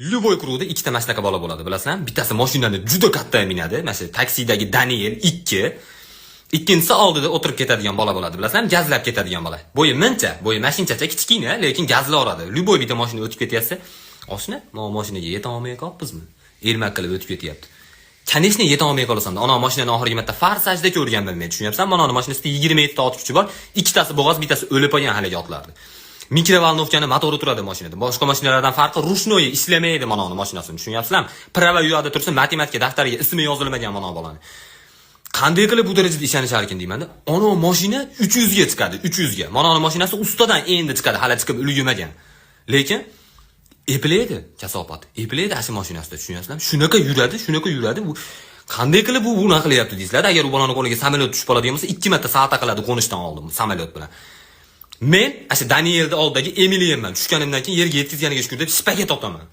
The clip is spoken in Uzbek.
Любой круг da ikkita mana shunaqa bola bo'ladi, bilasizlarmi? Bittasi mashinani juda katta minadi, mana shu taksidagi Daniel 2. Ikkinchisi oldida o'tirib ketadigan bola bo'ladi, bilasizlarmi? Gazlab ketadigan bola. Bo'yi muncha, bo'yi mashinchacha kichkina, lekin gazlaveradi. Любой bitta mashina o'tib ketyapsa, "Oshna, mana mashinaga yeta olmay qolibmizmi?" Ermak qilib o'tib ketyapti. Конечно, yeta olmay qolasan. Ana mashinani oxirgi marta "Forsajda" ko'rganman men, tushunyapsan? Mana mashinasida 27 ta ot kuchi bor, ikkitasi bo'g'oz, bittasi o'lib qolgan haligi otlarni. Микроволновка ni motori turadi mashinada. Boshqa mashinalardan farqi, ручной ishlamaydi mana uni mashinasini, tushunyapsizlarmi? Права u yoqda tursa, matematika daftariga ismi yozilmagan mana bolani. Qanday qilib bu darajada ishonishar ekan deymanda. Ana mashina 300 ga chiqadi, 300 ga. Mana uni mashinasi ustadan endi chiqadi, hali chiqib ulgurmagan. Lekin eplaydi kasofat. Eplaydi ana shu mashinasida, tushunyapsizlarmi? Shunaqa yuradi, shunaqa yuradi. Bu qanday qilib bu bunaqa qilyapti deysizlar. Agar u bolani qo'liga samolyot tushib qoladigan bo'lsa, ikki marta salto qiladi qo'nishdan oldin samolyot bilan. Men ana shu Danielni oldidagi Emiliyanman. Tushganimdan keyin yerga yetkazganiga shukur deb shpagat otaman.